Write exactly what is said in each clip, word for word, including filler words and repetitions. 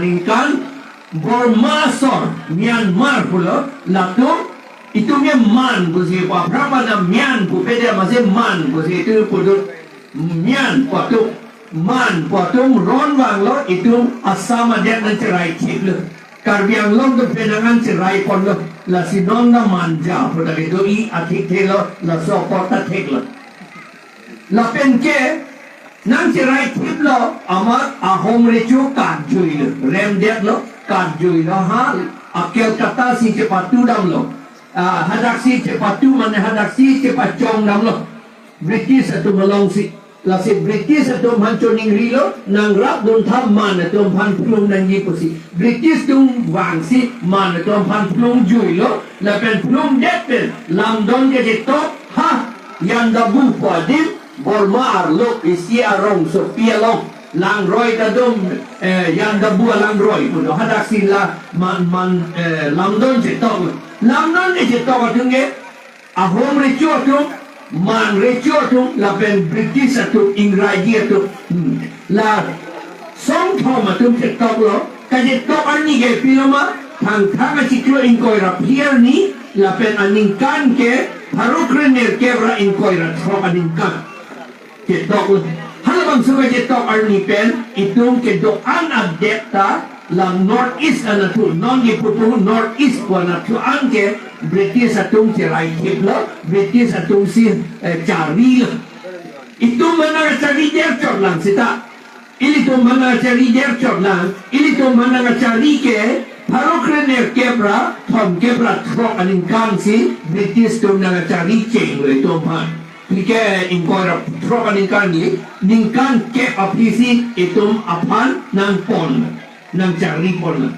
Ningkan Burma asor Myanmar pulo, latum itum ke Man pusi pu, aphrang pen Myan pu pede amatsi Man pusi itum pudun. Myan pu atum, Man pu atum ron vanglo, itum Assam adet nangcherai thiplo. Karbi Anglong atum pen nang nangcherai ponlo. Lasi non ta Manja pu ta kedo-i athik thelo, laso apot ta theklo. Lapen ke nangcherai thiplo, amat ahormu recho katjuilo, remdetlo, katjuilo, ha, a Calcutta si chepatu damlo. Ah, hadaksi chepatu mane hadaksi chepachong damlo British atum alongsi. Lasi British atum aphan choningrilo, nangrap duntha Man atum aphan phlung nangji pusi. British atum vangsi Man atum aphan phlungjuilo, lapen phlungdet pen lamdon kechetok, ha, Yandabu pu adim, Burma arlo isi arongsopi along, langroi kadom, eh, Yandabu alangroi pulo, hadaksi la Man, Man, eh, lamdon chetok. Lamdon kechetok atum ke, ahormu recho atum, Man recho atum, lapen British atum, Ingraji atum. Hmm. La songthom atum chetoklo, kachetok arni ke pilo ma, Thangthang achiklo ingkoi ra phli arni, lapen aningkan ke pharo krenerkep ra ingkoi ra throk aningkan chetoklo. Halabangso kachetok arni pen, itum kedo-an adet ta, la North East anatthu, non ke pupu North East pu anatthu an ke British atum cherai thiplo, British atum si, eh, charilo. Itum aphan nangchari der chot lang seta. Ilitum aphan nangchari der chot lang, ilitum aphan nangchari ke, pharo krenerkep ra thomkep ra throk aningkan si British atum nangchari chenglo itum aphan. Phli ke ingkoi ra throk aningkan ni, ningkan kep aphi si itum aphan nangpon, nangchari pon.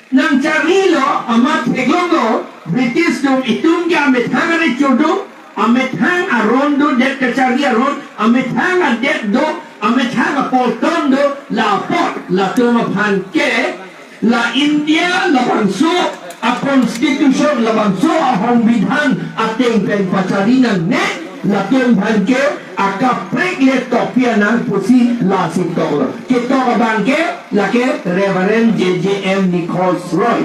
Nangcharilo, amat theklonglo, British atum itum ke amethang arecho do, amethang aron do, det kachari aron, amethang adet do, amethang apolton do, la apot, latum aphan ke, la India labangso a constitution, labangso a songbidhan ateng pen pachari nangne, latum aphan ke akaprek le tokpi anang pusi lasi toklo. Ketok abang ke lake Reverend J J M Nichols Roy.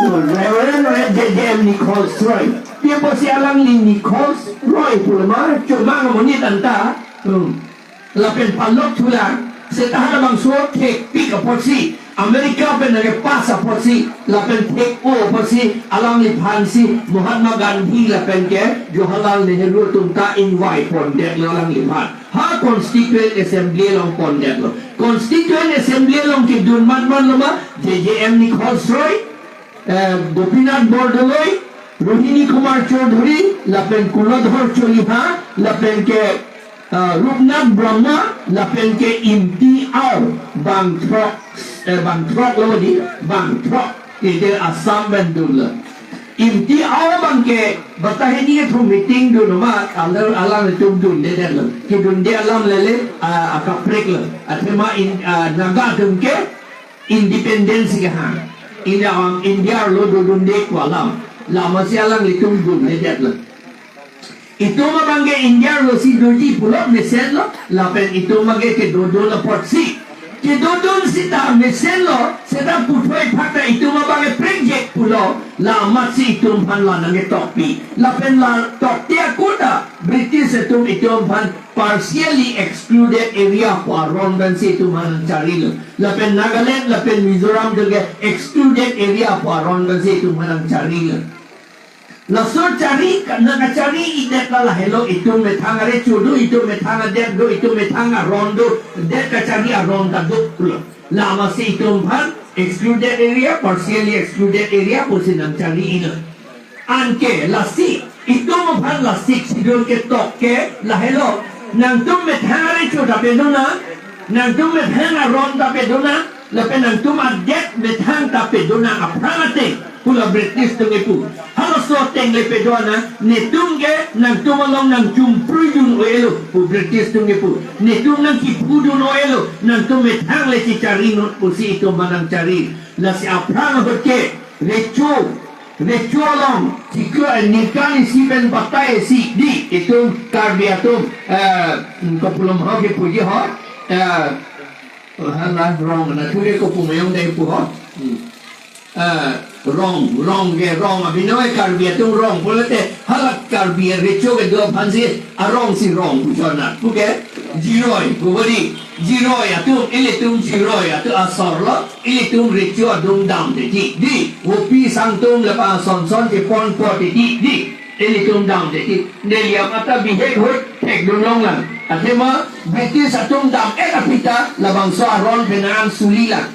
Reverend J J M Nichols Roy. Pi apotsi alangli Nichols Roy pulo ma, chomang amonit anta. Hmm. Lapen palok thulang, seta halabangso thekpik apotsi, America pen nangkepass apotsi, lapen thek-o apotsi, alangliphan si Mahatma Gandhi lapen ke Jawaharlal Nehru atum ta invite pondetlo alangliphan. Ha Constituent Assembly along pondetlo. Constituent Assembly along kedun matmatlo ma, J J M Nichols Roy, eh, Gopinath Bordoloi, Rohini Kumar Chowdhury, lapen Kuladhar Choliha, lapen ke, ah, Rupnath Brahma, lapen ke Imti Ao, bang throk, eh, bang throk lo di, bang throk. Ite Assam pen dunlo. Imti Ao abang ke, bata hini kethom meeting dun ma, alang, alanglitum dundedetlo. Kedunde alam lele, ah, akaprek lo. Athema in, ah, Naga atum ke, independence kehang. India, um, India arlo dodunde pu alam. La amatsi alanglitum dundedetlo. Itum abang ke India arlo si doji pulo mesenlo, lapen itum abang ke kedodun apotsi. Kedodun seta mesenlo, seta puthot phak ta itum abang ke prekjek pulo, la amatsi itum aphan la nangketokpi. Lapen la tokte ako ta, British atum itum aphan partially excluded area pu aron pensi itum aphan nangcharilo. Lapen Nagaland, lapen Mizoram atum ke excluded area pu aron pensi itum aphan nangcharilo. Laso chari, nangkachari-idet la lahelo, itum methang arecho do, itum methang adet do, itum methang aron do, det kachari aron ta do pulo. La amatsi itum aphan excluded area, partially excluded area pusi nangchari-ilo. Anke lasi, itum aphan la Sixth Schedule ketok ke lahelo, nangtum methang arecho ta pedonang, nangtum methang aron ta pedonang, lapen nangtum adet methang ta pedonang aphrang ateng, pu la British atum kipu. Halaso ateng le pedonang, netum ke nangtum along nangchumprujun o-elo, pu British atum kipu. Netum nangkiphudun o-elo, nangtum methang le chichari non pusi itum aphan nangchari. Lasi aphrang ahut ke, recho, recho along, chiklo, eh, ningkan isi pen batai isi di, itum Karbi atum, eh, kopulom ho kepuji ho, eh, Hala rong na thure ko pumayong dai pu ho. Hmm. Ah, rong, rong ke rong abinoi Karbi atum rong pulote hala Karbi recho kedo aphansi arong si rong pu chonat. Puke jiroi pu bodi. Jiroi atum, ilitum jiroi atum asor lo, ilitum recho adung damde di. Di, vopi sangtum lapen asonson kepon pot di. Di, ilitum damde di. Neliam ata bihek hut thekdun longlang. Athema British atum dam-et aphi ta labangso aron pen nang sulilang.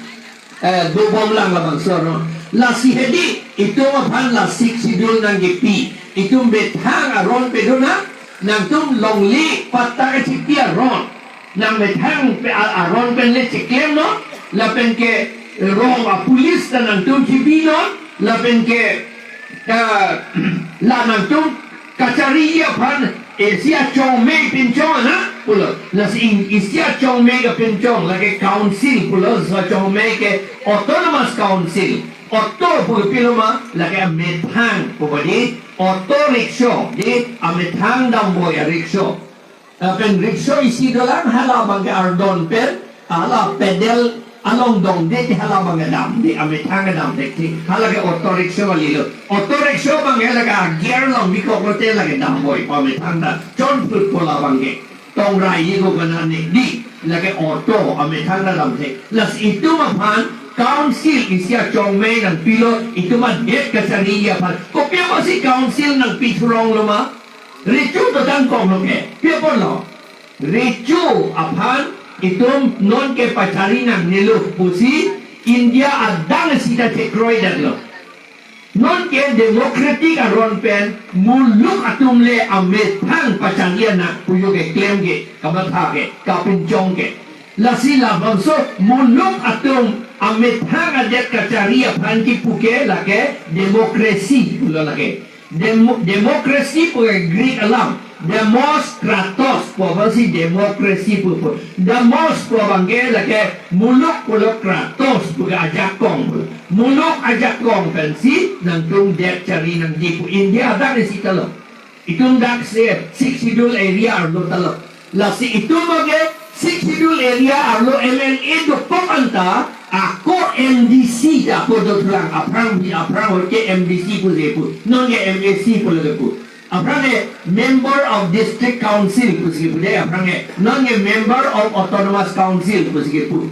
Eh, dobomlang labangso aron. Lasi hedi, itum aphan la Sixth Schedule nangkepi. Itum methang aron pedun ha, nangtum longle patta kachipi aron. Nang methang pe a-, aron pen le chiklemnon, lapen ke rong a-police ta nangtum chibinon, lapen ke, eh, la nangtum kachari aphan isi achongme pinchong na pulo. Lasi isi achongme kapinchong lake council pulo, isi achongme ke autonomous council. Auto pu pilo ma, lake amethang pu bodi, auto rickshaw, di amethang damboi a-rickshaw. Lapen rickshaw isi dolang, hala abangke ardon pen, hala pedal along dongde, hala abangke damde, amethang damde, hala ke auto rickshaw kali lo. Auto rickshaw abangke lake gear along bikok lote lake damboi pu amethang ta. Chonphut pu la abangke. Tongrai ye ko kana ne di, lake auto amethang damde. Lasi itum aphan council isi achongme nangpilo, itum adet kachari aphan. Kopi apotsi council nangpi thurong lo ma? Recho to tangkong lo ke, pi apot lo? Recho aphan itum non ke pachari nangnelo pusi India adang sita chekroi dat lo. Non ke democratic aron pen muluk atum le amethang pachari nang puyo keklem ke, kamatha ke, kapinchong ke. Lasi labangso muluk atum amethang adet kachari aphan kipu ke lake democracy pulo lake. Demo-, democracy pu ke Greek alam. Demos kratos pu apotsi democracy pu pu. Demos pu abangke lake muluk pulo kratos pu ke ajakong pu. Muluk ajakong pensi nangtum det chari nangji pu. India dak isi ta lo. Itum dak se Sixth Schedule area arlo ta lo. Lasi itum abangke Sixth Schedule area arlo M L A dokok anta ako M D C ta ako dothulang, aphrang bi aphrang ahut ke M D C pusi pu. Non ke M A C pulo pu. Aphrang ke Member of District Council pusi pu de aphrang ke. Non ke Member of Autonomous Council pusi pu.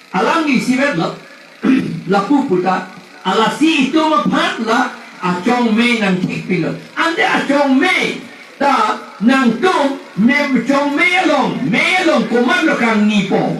Alangli isivet lo, lapu puta, lasi itum aphan la achongme nangthik pilo. Ante achongme ta nangtum mem chongme along, me along komatlo kangni po.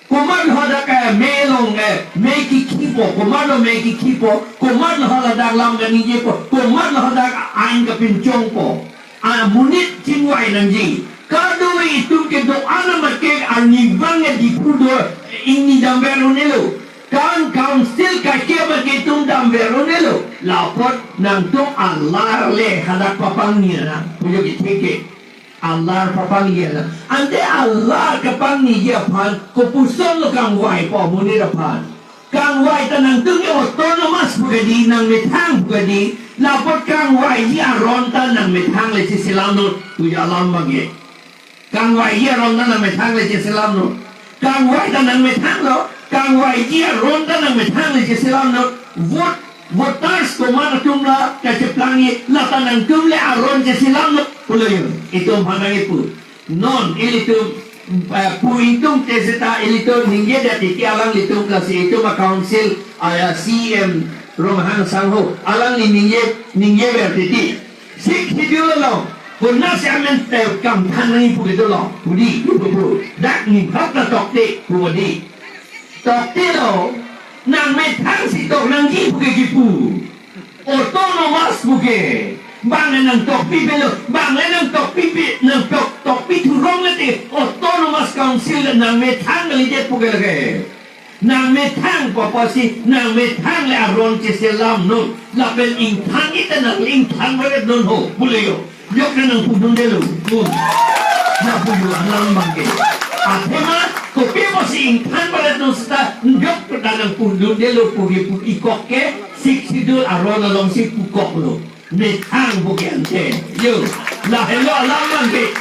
Komatlo hadak, eh, me along, eh, me kikhi po, komatlo me kikhi po, komatlo hadak lam kaningje po, komatlo hadak ain kapinchong po. Amonit chingvai nangji. Kadokave itum kedo-an amat ke arnivang ke Diphu do ingni damver un-elo. Kan council kaike amat ke itum damver un-elo. Lapot nangtum alar le hadak papangni nang. Pujo kitheke. Alar papangni nang. Ante alar kapangniji aphan kopuson lo kangvai po amonit aphan. Kangvai ta nangtum ke autonomous pu ke di, nangmethang pu ke di, lapot kangvaiji aron ta nangmethang le cheselamnon, pujo alam abangke. Kangvaiji aron ta nangmethang le cheselamnon. Kangvai ta nangmethang lo, kangvaiji aron ta nangmethang le cheselamnon. Vote, voters komat atum la kacheplangji, lata nangtum le aron cheselamnon, pulo yo. Itum aphan nangkipu. Non, ilitum, eh, pu itum te seta ilitum ningjedet titi alanglitum lasi itum a-council, ah, C M Ronghang sangho, alangli ningje, ningjever titi. Sixth Schedule along, konatsi amen te kamthan nangji pu kedo lo, pu di, pu pu pu. Dak ni bhakta tokte, pu di. Tokte lo, nangmethang si tok nangji pu ke kipu. Autonomous pu ke. Bang le nangtokpi pelo, bang le nangtokpi pi, nangtok, tokpi thurong le te Autonomous Council le nangmethang kalidet pu ke lake. Nangmethang pu apotsi, nangmethang le aron cheselamnon. Lapen ingthang ita nang ingthang varetnon ho, pulo yo. Jok ta nangpudundelo. Pu. Nangpudu alam abangke. Athema, kopi apotsi ingthang varetnon seta, jok ta nangpudundelo pu ke pu ikok ke, Sixth Schedule aron alongsi pukok lo. Methang pu ke ante. Yo. Lahelo alam abangke.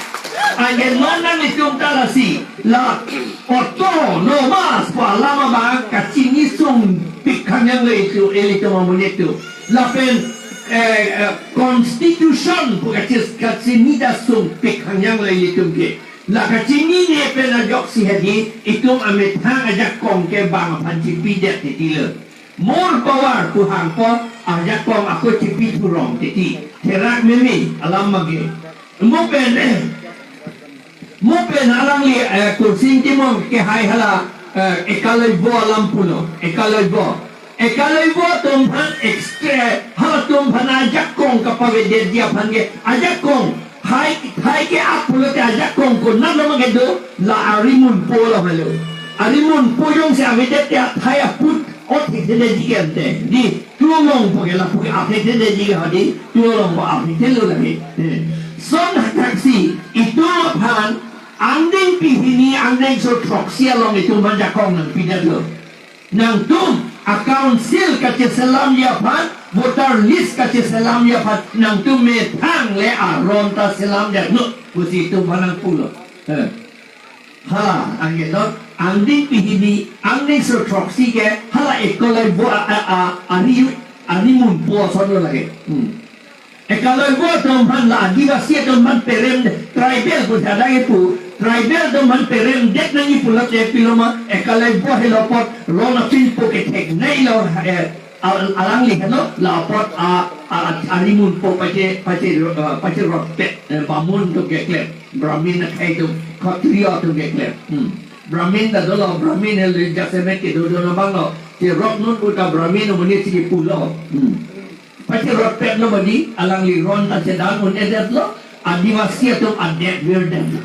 Anke non nanglitum ta lasi la autonomous pu alam abang kachini sungpik khang yang le itu, ilitum amonit atum. Lapen, eh, eh, constitution pu kachis kachini ta sungpik khang yang le ilitum ke. La kachinine pen ajoksi hedi itum amethang ajakong ke bang aphan chipidet titi lo. More power pu hangpo, ajakong ako chipi thurong titi. Therak meme alam mage. Mo pen, mo pen alangli, eh, Kursing Timung kehai hala, eh, ekalaibo alam pulo, ekalaibo. Ekalaibo atum aphan extra, halatum aphan ajakong kapavedetji aphan ke, ajakong, hai, hai ke-ap pulote ajakong konat lo mage do, la arimunpo lo helo. Arimunpo jongsi avedet te athai aput, o thekthedetji ke ante. Di, tu along po ke lapu ke athekthedetji ke hadi, tu along po athekthelo lagi. Eh. Son thaksi, itum aphan, angdengpi hini, angdengso throksi along itum aphan jakong nangpidetlo. Nangtum, a-council kacheselamji aphan, voter list kacheselamji aphan, nangtum methang le aron ta selamdetnon, pusi itum aphan nangpulo. Eh. Hala, anke non, angdengpi hini, angdengso throksi ke, hala ekalaibo a, a, a, ari, arimunpo ason lo lake. Hmm. Ekalaibo atum aphan la Adivasi atum aphan perem, tribal pu sada ke pu, tribal atum aphan peremdet nangji pulote pilo ma, ekalaibo helo apot, ron apinpo kethek nai lo, eh, Al-, alangli helo, la apot a, a, a, arimunpo pache, pache, uh, pachirotpet, eh, Bamun atum keklem, Brahmin akhei atum, Khatriya atum keklem. Hmm. Brahmin ta dolo, Brahmin helo jasemet kedo do nang abang lo, chirotnon puta Brahmin amonit si kipulo. Hmm. Pachirotpetlo badi, alangli ron ta chedan un-edetlo, Adivasi atum adet virdetlo.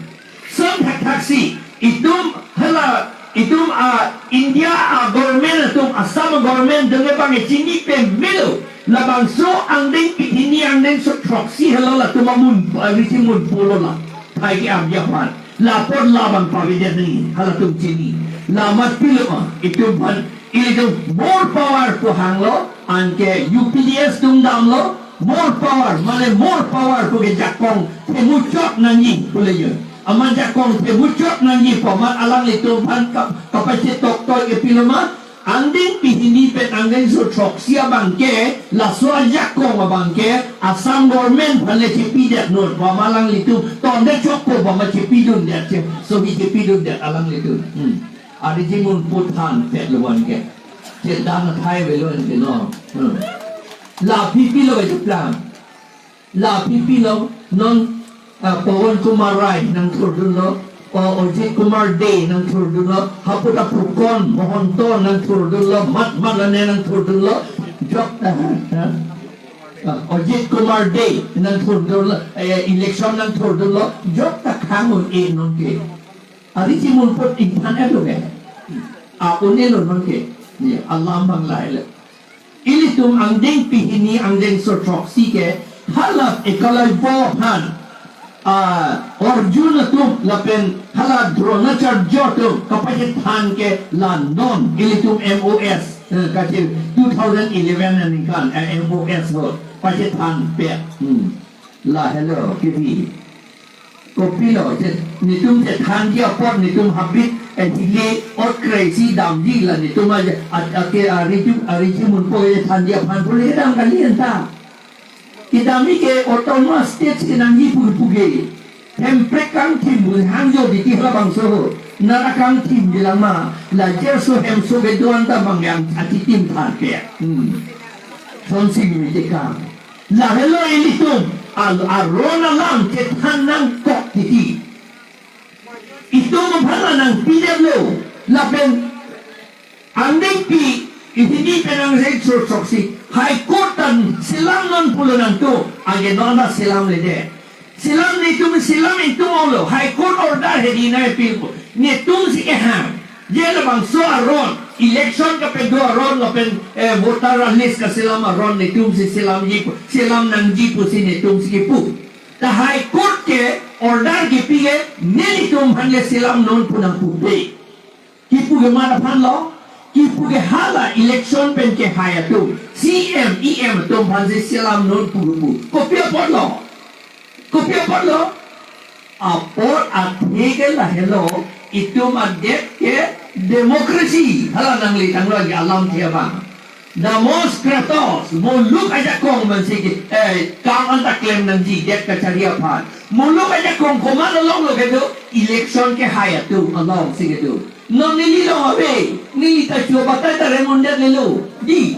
Son thakthaksi, itum hala, itum a India a government atum, Assam a government dong abang chini pemelo. Labangso angdengpi hini angdengso throksi helo latum amun, a, risi munpo lo la. Thai ke-apji aphan. La apot labang pavedet nangji, halatum chini. La amat pilo ma, itum aphan, ilitum more power pu hanglo, anke U P D S atum damlo, more power, mane more power pu ke jakong themuchot nangji pule jo. Amat jakong themuchot nangji pu amat alanglitum aphan kap-, kapachetoktoi ke pilo ma, angdengpi hini pen angdengso throksi abang ke, laso ajakong abang ke, Assam government aphan le chipidetnon, pu amat alanglitum, tonde chokpo pu amat chipidundet che, so hi chipidundet alanglitum. Hmm. Ariji munpo thanpetlo anke. Chedan athai avelo anke no. Hmm. La aphi pilo ke cheplang. La aphi pilo non, ah, Pawan Kumar Rai nangthurdunlo, o Ajit Kumar Dey nangthurdunlo, hapu ta Fukan Mahanta nangthurdunlo, mat mat lane nangthurdunlo, jok, ah, ah, ah, Ajit Kumar Dey nangthurdunlo, eh, election nangthurdunlo, jok ta khang un-e nonke. Ariji munpo ingthan-etlo ke. A un-elo nonke. Ya, alam abang lahelo. Ilitum angdengpi hini angdengso throksi ke hala ekalaibo aphan, ah, Arjun atum lapen hala Dronacharya atum kapachethan ke la non ilitum M O S, eh, kachir two thousand eleven aningkan, eh, M O S ho pachethanpet. Hmm. Lahelo kevi. Kopilo, che, netum chethanji apot netum habit, eh, hile ot kre isi damji la netum aja, at, at, ke, ah, ariji, ariji munpo chethanji aphan pule kedam kali anta. Kedamji ke autonomous state si nangji pu, pu ke. Hemprek kangthim pu hangjo titi halabangso ho. Nara kangthimji lang ma, la jerso hemso kedo-an ta bang yang atitim thanpet. Hmm. Sonsi mimite kang. Lahelo ilitum, al-, aron alam chethan nangkok titi. Itum aphan la nangpidetlo, lapen angdengpi hini pen angdengso throksi, High Court ta selamnon pulo nangtum, anke non ta selamledet. Selam netum selam itum olo, High Court order hedi nangpilo, netum si kehang. Je labangso aron, election kapedo aron lapen, eh, voter list kaselam aron netum si selamji pu, selam nangji pusi netum si kipu. Ta High Court ke order kipi ke nelitum aphan le selamnon pu nangpupe. Kipu ke mat aphan lo, kipu ke hala election pen kehai atum, C M, E M atum aphan si selamnon pu pu. Kopi apotlo? Kopi apotlo? Apor athe ke lahelo, itum adet ke demokrasi. Hala nangli tanglo alam thia bang. Demos Kratos, muluk ajakong man si ke, eh, kam anta klem nangji det kachari aphan. Muluk ajakong komat along lo kedo, election kehai atum along si kedo. Non neli long ave, neli ta chuo batai ta rem undet lelo. Di,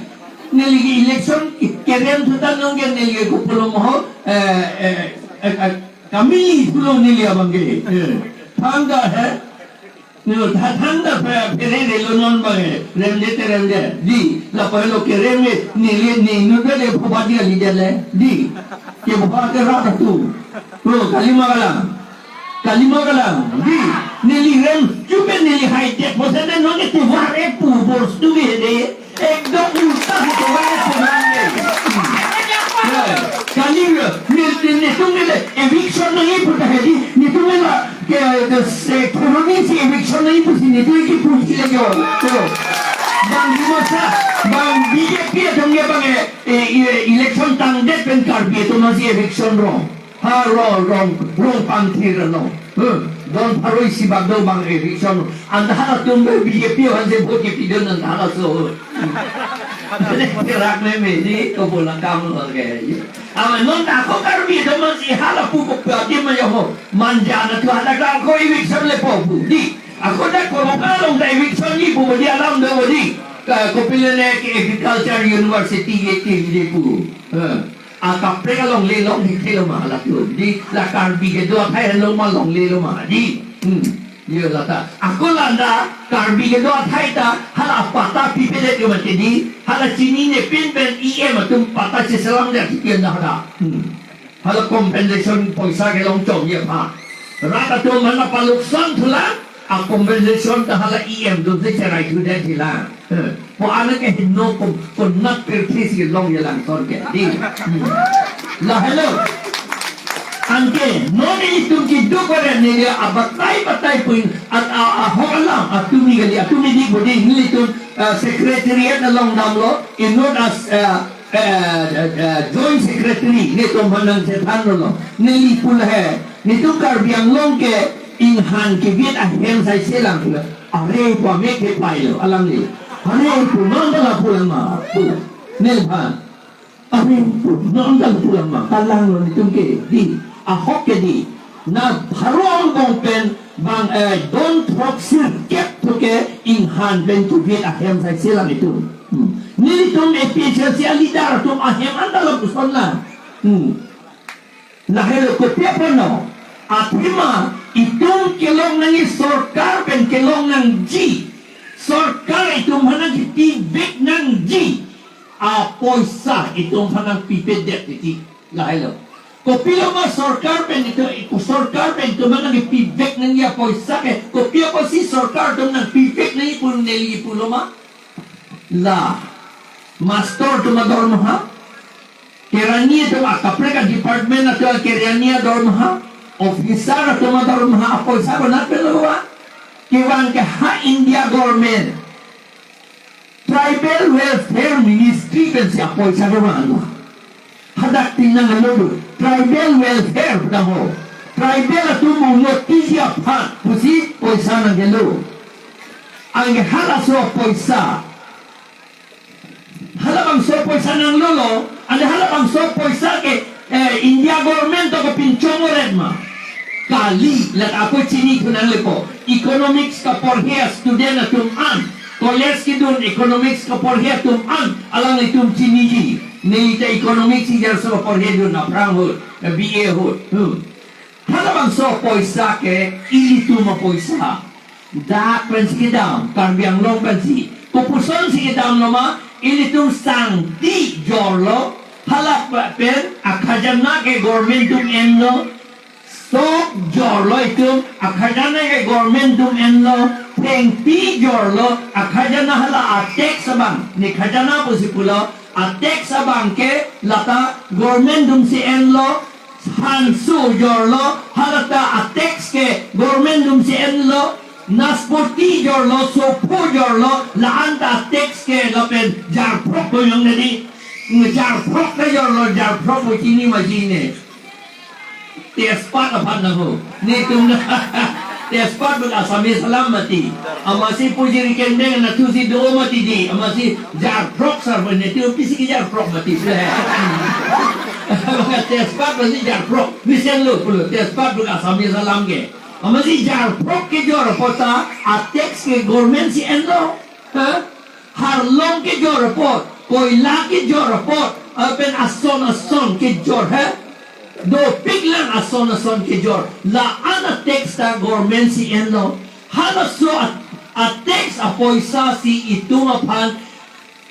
neli ke election kerem thutan nong ke neli ke kopilo mo, eh, eh, eh, eh, kami pulo neli abang ke. Eh, thangta he. Nelo tha-, thangta phe-, phere relo non bang he. Remde te remde. Di, lapu helo kerem he, neli ni nu ke le phoba dia leader le. Di, kephoba ke rat atum. Oh, kalima kalang. Kalima kalang. Di, neli rem, chupe neli hai det, bosan den non ke tovar e pu, bor stu ke de. Ekdom ulta si tovar e pu nang de. Ya, kali ya, ne, ne, netum neli eviction nangji pu ta he di, netum neli ke, ke se, colony si eviction nangji pusi netum ke puji le jo. To. Bang di masa, bang B J P atum ke bang e, e, e, election tangdet pen Karbi atum si eviction rong. Ha rong, rong, rong pangthir no. Huh, don pharo isi bak do bang eviction. Anta halatum B J P aphan si vote kepidun anta halaso. Kerak meme di kopola kam lo ke. Ama non ta ko Karbi atum si hala pu ko pati ma yo ho. Manja na tu hala ta ko eviction lepo pu. Di. Ako ta ko lo ka long ta eviction ji pu di alam do di. Ka kopilo ne ke agriculture university ke tim di pu. Huh. Akaprek alongle longle thelo ma halatum. Di la Karbi kedo athai along ma longle lo ma. Di. Hmm. Yo lata. Ako landa Karbi kedo athai ta hala patta pipedet yo mati di. Hala chinine pin pen E M atum patta cheselam de atipian da hala. Hmm. Hala compensation poisa kelong chom ye pha. Rat atum mana paluksan thulang. A compensation ta hala E M atum si cherai thudet thulang. Eh, pu anak ke hino ko, ko nat perthis ke long ye langson ke di. Hmm. Lahelo. Anke, non itum keduk kore neli abatai batai pu in, at a, a, ahok alam, atumi kali, atumi di bodi, nelitum, eh, secretariat along damlo, inut as, eh, eh, eh, eh, joint secretary, netum aphan nangchethanlo. Neli pu la he, netum Karbi Anglong ke, inghan kevit ahem sai selang pu la. Are pu amek kepai lo, alangli. Are pu non ta lapu lang ma, pu. Neliphan. Are pu non ta lapu lang ma, kalang lo netum ke, di. Ahok ke di. Na pharo angbong pen bang, eh, don throksi kep thu ke inghan pen kevit ahem sai selang itum. Hmm. Nelitum A P H L C a-leader atum ahem anta lapuson lang. Hmm. Lahelo kopi apotlo. Athema itum kelong nangji sorkar pen kelong nangji. Sorkar itum aphan nangkepivek nangji apoisa itum aphan nangpipedet titi. Lahelo. Kopilo ma sorkar pen itum, sorkar pen itum aphan nangkepivek nangji apoisa ke. Kopi apotsi sorkar atum nangpivek nangji pu neli pulo ma. La. Mastor atum adormaha. Kerani atum akaprek a-department atum kerani adormaha, officer atum adormaha, apoisa konat pen lo wa? Kevang ke ha India government, Tribal Welfare Ministry pensi apoisa kevang wa? Hadak tin nanghelo do, Tribal Welfare pu tangho. Tribal atum unnoti ji aphan pusi poisa nanghelo. Anke halaso poisa. Halabangso poisa nanglolo, ale halabangso poisa ke, eh, India government to kepinchong oret ma. Kali, la ako chini thu nanglepo. Economics kaporhe a-student atum an, college kedun economics kaporhe atum an, alanglitum chiniji. Neli ta economics ijat so kaporhedun aphrang ahut, B A ahut. Hmm. Halabangso poisa ke ilitum apoisa. Dak pensi kedam, Karbi Anglong pensi. Kopuson si kedamlo ma, ilitum sangti jorlo, hala pen akhajana ke government atum enlo, sok jorlo itum, akhajana ke government atum enlo, thengpi jorlo, akhajana hala a-tax abang, ne khajana pusi pulo, a-tax abang ke lata government atum si enlo, hanso jorlo, halata a-tax ke government atum si enlo, naspoti jorlo, sopho jorlo, la-anta a-tax ke lapen jarphrok ko yong nadi, jarphrok ke jorlo, jarphrok ko chini ma chini. Tezpat aphan nangho. Netum na tezpat pen Assamese alam mati. Amatsi pujiri kendeng nathusi do mati di. Amatsi jarphrok sar pen netum pisi ke jarphrok mati. Tezpat masi jarphrok. Mesen lo pulo. Tezpat pen Assamese alam ke. Amatsi jarphrok kejor apot ta a-tax ke government si enlo. Ha? Harlong kejor apot, koila kejor apot, lapen ason ason kejor, ha? Dopik lang ason ason kejor. La-an a-tax ta government si enlo. Halaso a, a-tax apoisa si itum aphan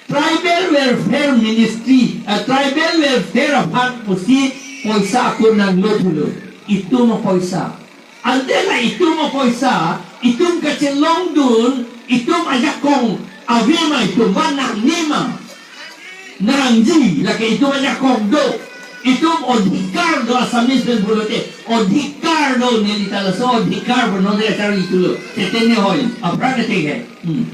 Tribal Welfare Ministry, eh, Tribal Welfare aphan pusi poisa ako nanglo thulo. Itum apoisa. Ante la itum apoisa, itum kachelongdun, itum ajakong ave ma itum, ba nangne ma? Nangji, lake itum ajakong do. Itum odhikar do Assamese pen pulote. Odhikar do neli ta laso odhikar bo non de charli thulo. Chetene hoi, aphrang ke thek hai. Hmm.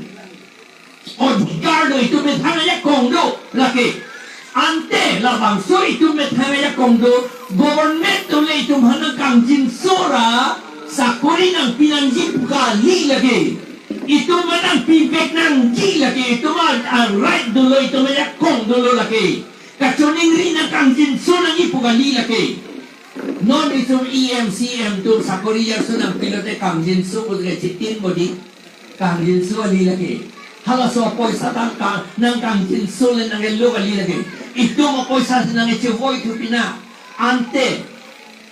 Odhikar do, itum methang ajakong do lake. Ante labangso itum methang ajakong do, government atum le itum aphan nangkangjinso ra sakori nangpi nangji pu kali lake. Itum aphan nangpivek nangji lake, itum a, a-right dolo, itum ajakong dolo lake. Kachiningri nangkangjinso nangji pu kali lake. Non itum E M, C E M atum sakori jarso nangpilote kangjinso pu ke chitin bodi. Kangjinso kali lake. Halaso apoisa tangka nangkangjinso le nangkelo kali lake. Itum apoisa si nangkechevoi thu pina. Ante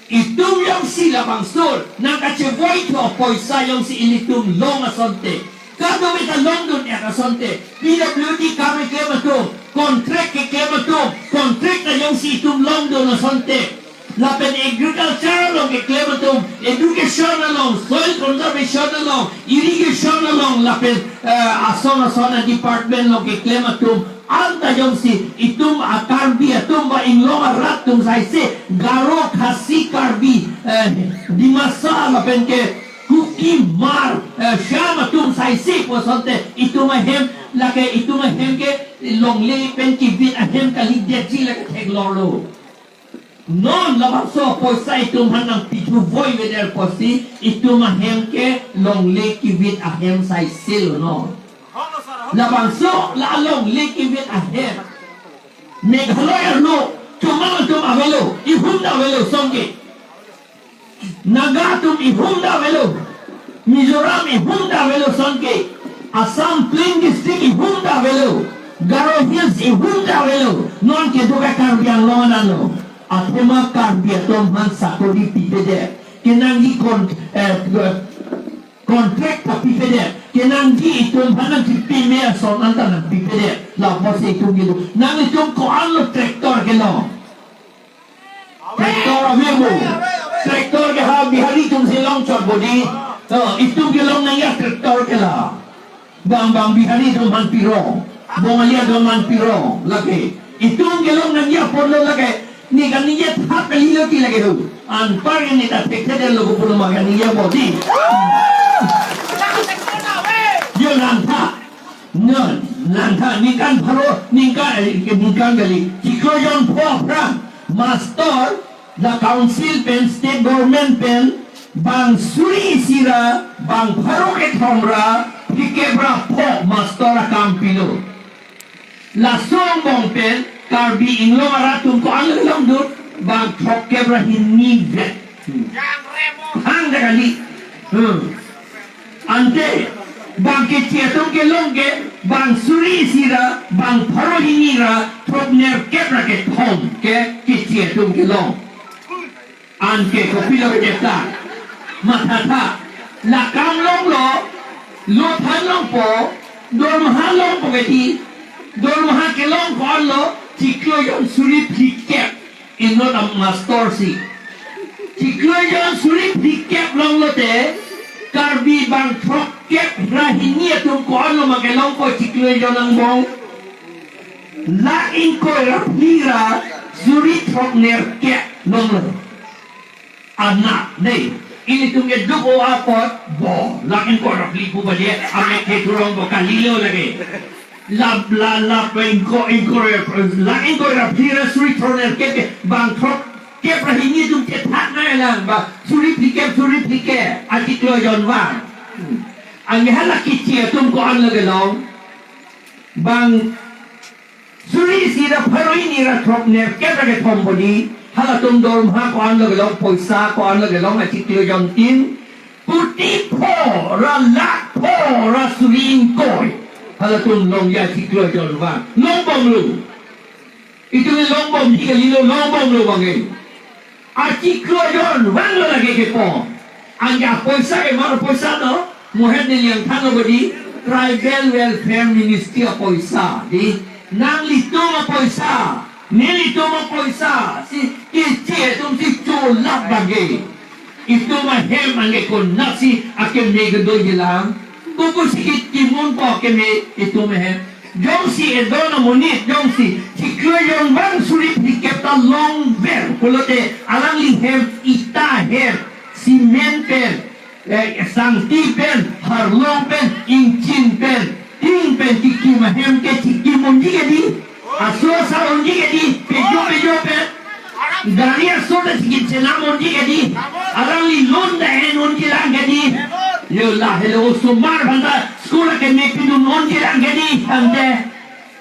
itum jongsi labangso nangkachevoithu apoisa jongsi ilitum long asonte, kadokave ta longdun-et asonte, P W D kam keklem atum, contract keklem atum, contract ta jongsi itum longdun asonte, lapen agriculture along keklem atum, education along, soil conservation along, irrigation along, lapen, eh, ason ason a-department along keklem atum anta jongsi itum a-Karbi atum ba inglong arat atum saise, Garo, Khasi, Karbi, eh, Dimasa lapen ke Kuki, Hmar, eh, Shyam atum saise pu asonte itum ahem lake, itum ahem ke longle pen kivit ahem kalidetji lake theklonglo. Non labangso apoisa itum aphan nangpithu voivedet apotsi itum ahem ke longle kivit ahem saiselo non. Labangso la longle kivit ahem Meghalaya arlo chomang atum avelo, ihum ta avelo sonke. Naga atum ihum ta avelo. Mizoram ihum ta avelo sonke. Assam Plain District ihum ta avelo. Garo Hills ihum ta avelo. Non kedo ke Karbi Anglong anlo. Athema Karbi atum aphan sakori pipedet, kenangji kon, eh, contract ta pipedet, kenangji itum aphan nangkepime ason anta nangpipedet. Lapotsi itum kelo. Nanglitum ko-anlo tractor kelong? Tractor ave mo? Tractor ke ha Bihari atum si longchot bodi. To, itum kelong nangji a-tractor ke la. Bang bang Bihari atum aphan pirong, Bongali atum aphan pirong lake. Itum kelong nangji apotlo lake. Ne kaningje thap kalilo ti lake tu. Anpar ke ne ta thekthedetlo ko pulo ma kaningje bodi. Yo langtha. Non, langtha ningkan pharo, ningkan, eh, ningkan kali. Chiklo jon pho aphrang mastor, la council pen, state government pen, bang suri isi ra, bang pharo kethom ra, phlikep ra pho mastor akam pilo. Laso angbong pen Karbi Anglong arat atum ko-an longdun, bang throkkep ra hini vet. Hmm. Hang da kali. Hmm. Ante, bang keche atum kelong ke, bang suri isi ra, bang pharo hini ra, throknerkep ra kethom ke keche atum kelong. Anke kopilo kejepta? Mathatha, la kam longlo, lo than longpo, dormaha longpo keti, dormaha kelong ko-anlo, chiklo jon suri phlikep. Inut amastor si. Chiklo jon suri phlikep longlote, Karbi bang throkkep ra hini atum ko-anlo ma kelongpo chiklo jon angbong? Lakh ingkoi ra phli ra suri throknerkep longlo. Anak dei. Ilitum ke duk-o apot, bo, lakh ingkoi ra phli pu bade, amek ke thurong bo kalilo lake. La, la, la, ingkoi, ingkoi, lakh ingkoi ra phli ra suri throknerkep ke, bang throk kep ra hini atum chethan nanglang ba suri phlikep, suri phlikep achiklo jonvang. Hmm. Anke hala kechi atum ko-an lo kelong? Bang suri isi ra pharo hini ra throknerkep ra kethom bodi, halatum dorma ko-an lo kelong, poisa ko-an lo kelong, achiklo jontin, kuti pho ra lakh pho ra suri ingkoi halatum longji achiklo jonvang. Longbomlo. Itum longbomji kalilo, longbomlo bangke. Achiklo jonvanglo lake kepo. Anke apoisa ke mar apoisa no? Mohet neli nangthanlo bodi, Tribal Welfare Ministry apoisa, dei. Nanglitum apoisa, nelitum apoisa, si kechi atum si cholap bangke. Itum ahem anke konatsi akeme kedoji lang? Kokosi ketimun po akeme itum ahem? Jongsi edon amonit jongsi chiklo jonvang suri phlikep ta longver pulote, alangli hem, ita hem, cement pen, eh, sangti pen, harlong pen, ingchin pen, tin pen kekim ahem ke chikim unji ke dei? Aso asa unji ke dei? Pejo pejo pen gari aso ta chikim chenam unji ke dei? Alangli loan ta en unji lang ke dei? Yo, lahelo osomar aphan ta school akeme pidun unji lang ke dei? Ante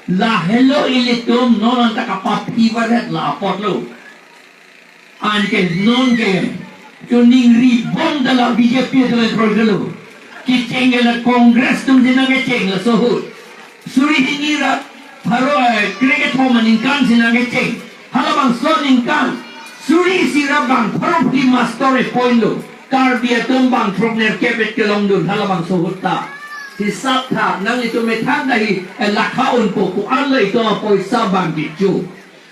lahelo ilitum non anta kapaphi varet la apotlo. Anke non ke choningri bom ta la B J P ta la kroi kalo. Kecheng ke la Congress atum si nangkecheng laso ahut. Suri hini ra pharo, eh, krekethom aningkan si nangkecheng. Halabangso aningkan suri isi ra bang pharo phli master e-point lo. Karbi atum bang throknerkep et kelongdun halabangso ahut ta. Hisap tha, nanglitum methang ta hi, eh, lakha unpo, ko-an lo itum apoisa bang kecho.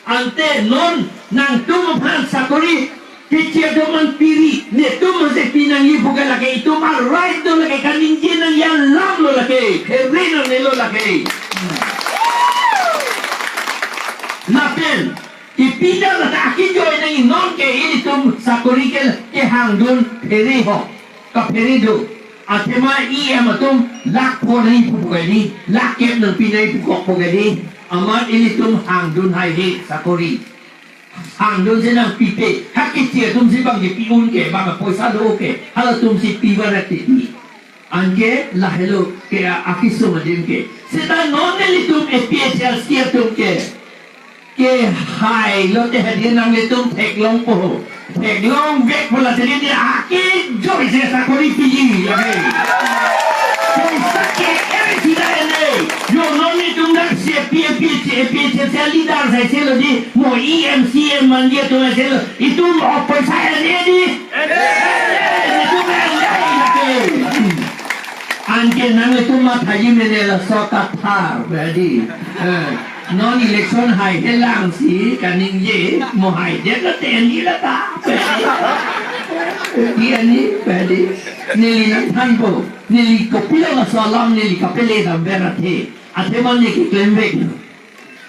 Ante non nangtum aphan sakori kechi atum an piri, netum aphan si pinangji pu ke lake itum a-right lo lake, kaningje nangji alam lo lake, phere nangnelo lake. Lapen kepida lata akejoi nangji, non ke ilitum sakori ke kehangdun phere ho. Kaphere do. Athema E M atum lakh pho nangji pu pu ke dei, lakh kep nangpi nangji pu kok pu ke dei. Amat ilitum hangdun haihe sakori. Hangdun si nangpipe. Ha kechi atum si bang kepi un ke, bang apoisa do ke, halatum si pi varet dei. Anke lahelo ke a-, akesung adim ke. Seta non nelitum A P H L C atum ke kehai lote hadi nanglitum theklongpo. Theklongvek pu la sini dia akejoi si sakori piji lake. Poisa ke-en sida en-e. Yo, non nelitum dak si A P, A P, A P H L C leader sai selo dei, mo E M, C M manji atum sai selo. Itum apoisa en-e dei? En-e. Itum en-e lake. Anke nanglitum mathaji mene laso kathar, badi. Eh, non election haihe lang si kaningje, mo haidet late en-e lata, badi. Di ani, badi. Neli nangthanpo, neli kopilo laso alam neli kapele damver athe. Athema neli keklemvek.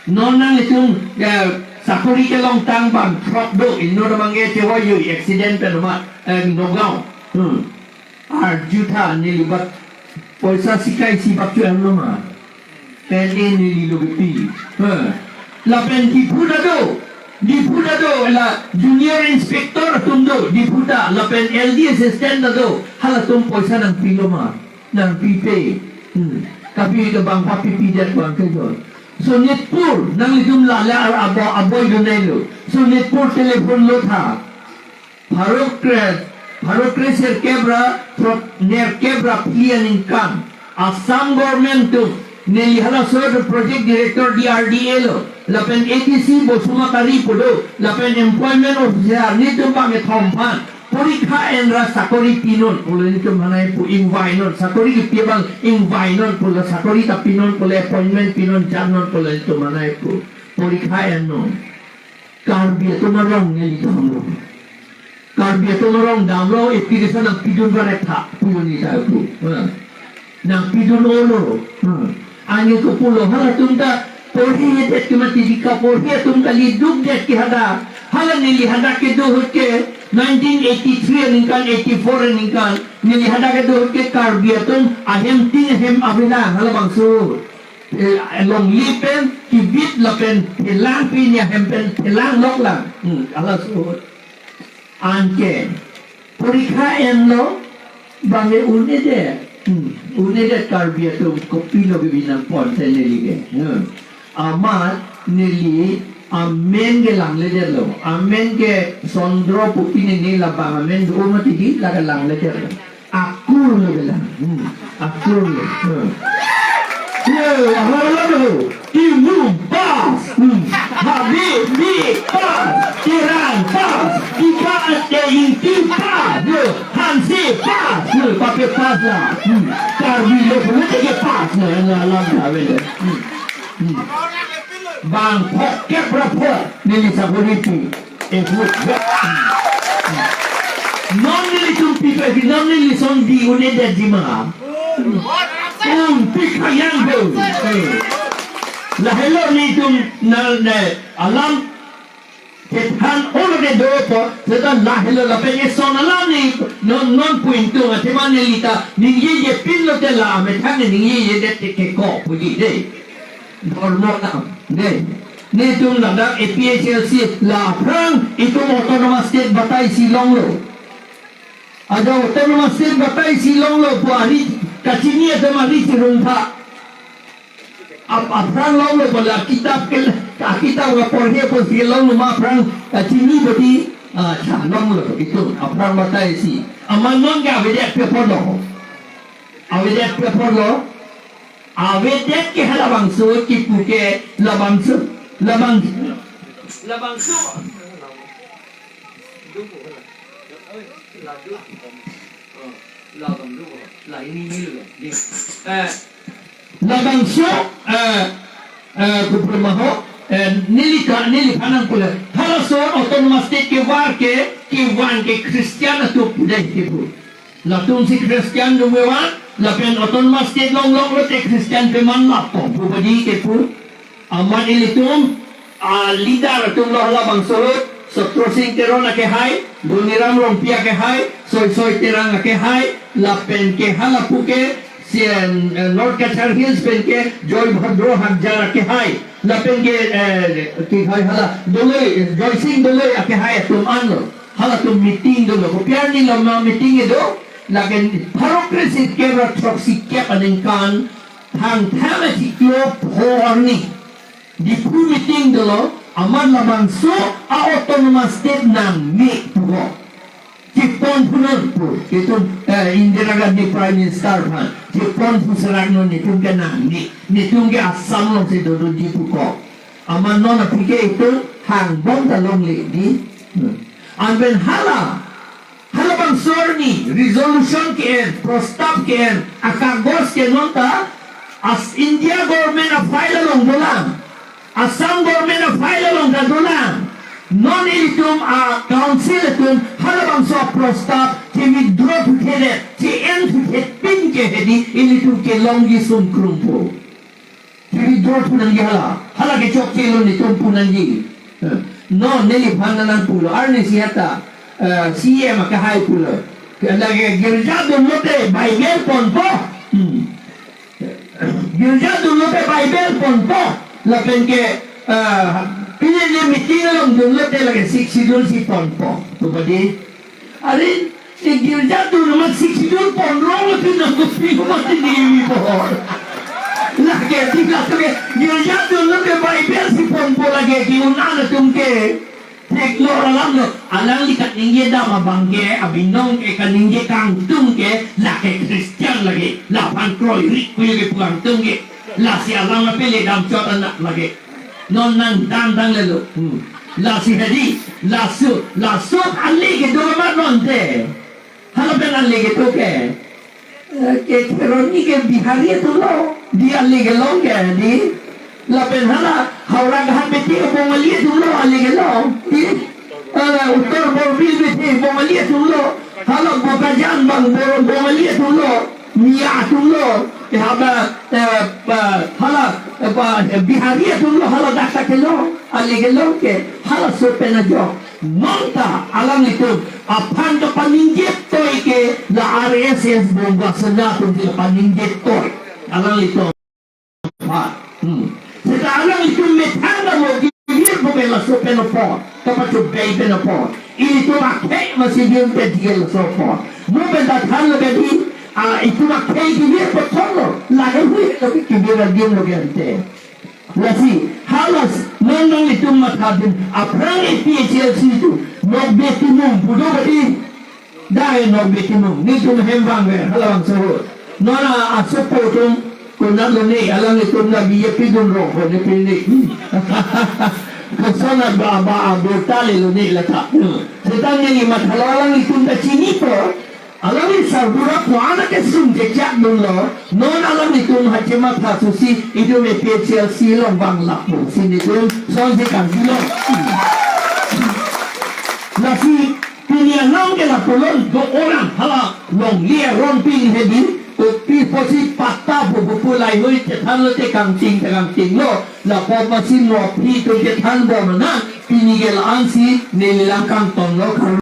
Non nanglitum, eh, sakori kelongtang bang throk do, inut abang ke chewa joi accident pen amat, eh, Nagaon. Hmm. Arjutha neli bat poisa sikai si bak chu-en lo ma. Pen e neli lo kepi. Ha. Lapen Diphu ta do. Diphu ta do la junior inspector atum do. Diphu ta lapen L D assistant ta do. Halatum poisa nangpilo ma. Nangpipe. Hmm. Kapi ke bang papipi det bang kejoi. Sonitpur nanglitum lale ar abo aboi dunai lo. Sonitpur telephone lo tha. Pharo kre, pharo kre sirkep ra, pharo nerkep ra phli aningkan Assam government atum neli halaso project director D R D A lo, lapen A D C Basumatary pu do, lapen employment officer nelitum bangkethom aphan porikha enra sakori pinon pulo nelitum hanai pu, ingvainon, sakori kepi abang ingvainon pulo, sakori ta pinon pulo, appointment pinon, jamnon pulo nelitum hanai pu, porikha ennon. Karbi atum arong neli damlo. Karbi atum arong damlo, application nangpidun varet tha, pulo neli ta pu. Ha. Nangpidun olo. Ha. Anke kopulo, halatum ta porhi det ke mati, dika porhi atum kali, dukdet ke hadak. Hala neli hadak kedo ahut ke nineteen eighty-three aningkan, eighty-four aningkan, neli hadak kedo ahut ke Karbi atum ahem tin ahem avelang, halabangso. Eh, longle pen kebit lapen phelang, pini ahem pen phelang lok lang. Hmm, halaso. Anke porikha enlo, bang ke un-edet, hmm, un-edet Karbi atum kopilo kebi nangpon te neli ke. Hmm. Amat neli amen ke langledetlo. Amen ke Sondro pu pine ne labang amen do mati di, la ke langledetlo. Akur lo ke lang. Hmm. Akur lo. Hmm. Yo, ahal lo. Imum pas. Hmm. Habib, Bib pas. Terang pas. Ika ate Ingti pas. Yo, Hanse pas. Yo, pakai pas lah. Hmm. Karbi lo pun ke pas. Nah, nah, lang kawin. Hmm. Hmm. Bang phok kep ra phok neli sakori pi. Eh, phok kep. Hmm. Non nelitum pi pe, non neli son di un-edet ji ma. Hmm. Pi khayang do. Eh. Lahelo nelitum na, na, alam kethan olo ke do po, seta lahelo lapen eson alam ni non, non pu ingtung athema neli ta ningjeje pinlo te la amethang ningjejedet te keko puji de. Dhormo alam de. Netum ladak A P H L C la aphrang itum autonomous state batai si longlo. Ada autonomous state batai si longlo pu ari kachini atum ari chirungtha. Ap-, aphrang longlo pu la kitap ke, ka kitap wa porhe pu si longlo ma aphrang kachini bodi, ah, cha longlo itum aphrang batai si. Amat non ke avedet pi apotlo. Avedet pi apotlo. Avedet ke halabangso kipu ke labangso, labang, labangso. Eh, labangso, eh, eh, kupur maho, eh, neli ka, neli phanang pule. Halaso autonomous state kevar ke, kevan ke Christian atum pudai kipu. Latum si Christian atum kevan, lapen autonomous state longlong lote Christian peman lapu, pu bodi kipu. Amat ilitum, ah, leader atum lo halabangso ahut, Satro Sing Teron akehai, Doniram Rongpi akehai, Soisoi Terang akehai, lapen ke halapu ke, si, eh, North Cachar Hills pen ke, Joy Bhadro Hakjar akehai, lapen ke, eh, kehai hala, Doloi, Joy Sing Doloi akehai atum anlo. Halatum meeting dolo. Kopi arni lo ma meeting kedo, lake pharo kresirkep ra throksi kep aningkan, Thangthang achiklo pho arni Diphu meeting dolo, amat labangso a-autonomous state nangme pulo. Chepon punon pu, itum, eh, Indira Gandhi Prime Minister aphan chepon pu serak non, netum ke nangne, netum ke Assam alongsi dodunji pu ko. Amat non aphi ke itum hangbom ta longle di. Hmm. Anpen hala halabangso arni resolution ke-en, prostab ke-en, akagos ke non ta, as India government a-file along dolang, Assam government a-file along ta dolang. Non ilitum a-council atum halabangso prostab che-withdraw thuthedet, che-en thuthet pin ke hedi ilitum kelongji sungkrungpo. Che-withdraw thu nangji hala. Hala ke chokchelo netum pu nangji. Eh, non neliphan nangpulo. Arnisi heta, eh, C M akehai pulo. Ke lake girja dunlote Bible ponpo. Hmm. Girja dunlote Bible ponpo. Lapen ke, eh, pine ne meeting along dunlote lake Sixth Schedule si ponpo. Pu badi. Are, e girja dun amat Sixth Schedule ponrong lapen nang kopi amat neli bor. Lake di lake girja dunlote Bible si ponpo lake ke-un-an atum ke. Theklo alam lo. Alangli kaningje dam abang ke, abinong ke kaningje kangtung ke, lake Christian lake. Laphan kroirik kuyu ke puangtung ke. Lasi alam apele damchot anak lake. Non nangdang danglelo. Hmm. Lasi hedi, laso, laso ale kedo amat non te. Hala pen ale kedo ke. Eh, ke Kheroni ke Bihari atumlo. Di ale kelong ke, di. Lapen hala, Howraghat Bethi ke Bongali atumlo, ale kelong. Di. Eh, Uttar Borbil Bethi Bongali atumlo. Hala Bokajan bang Bor-, Bongali atumlo. Miya atumlo, eh, haba, eh, ba, hala, eh, ba, eh, Bihari atumlo, hala dak ta kelong, ale kelong ke, halaso pen ajok. Non ta, alanglitum, aphan kapaningje toi ke, la R S S Bongbasena atum kapaningje toi. Alanglitum. Hmm. Seta alanglitum methang dam mo, givir po laso pen apot, kapachobei pen apot. Ilitum akhei masi diun pe diel laso apot. Mo pen ta thanlo ke di, ah, itum akhei kevir apot thanlo. Lake hui lo ke kevir adiun lo ke ante. Lasi, halas, non nanglitum matha dun, aphrang A P H L C atum, nokbe timung pu do ke di. Dai nokbe timung, netum hem vangver, halabangso ahut. Non a asopo atum, konat lone, alanglitum na B J P dun rong, ko ne pini. Koson a ba, ba, a birta le lone lata. Seta neli mathalo alanglitum ta chinipo, alangli sarbura ko-an akesung chechak dunlo, non alanglitum hachematha susi, itum A P H L C along vang lapu, si netum, sonsi kangkilo. Lasi, pini anam ke lapulo do orang hala longle aron pini hedi, kopi pusi patta pu pu pu laheihui chethanlo te kangching te kangchinglo, lapu masi mo aphi atum chethan bom nang, pini ke la-ansi neli lang kangtonlo kar.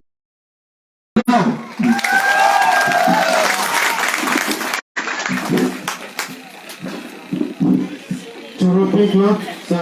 Choro pik lo.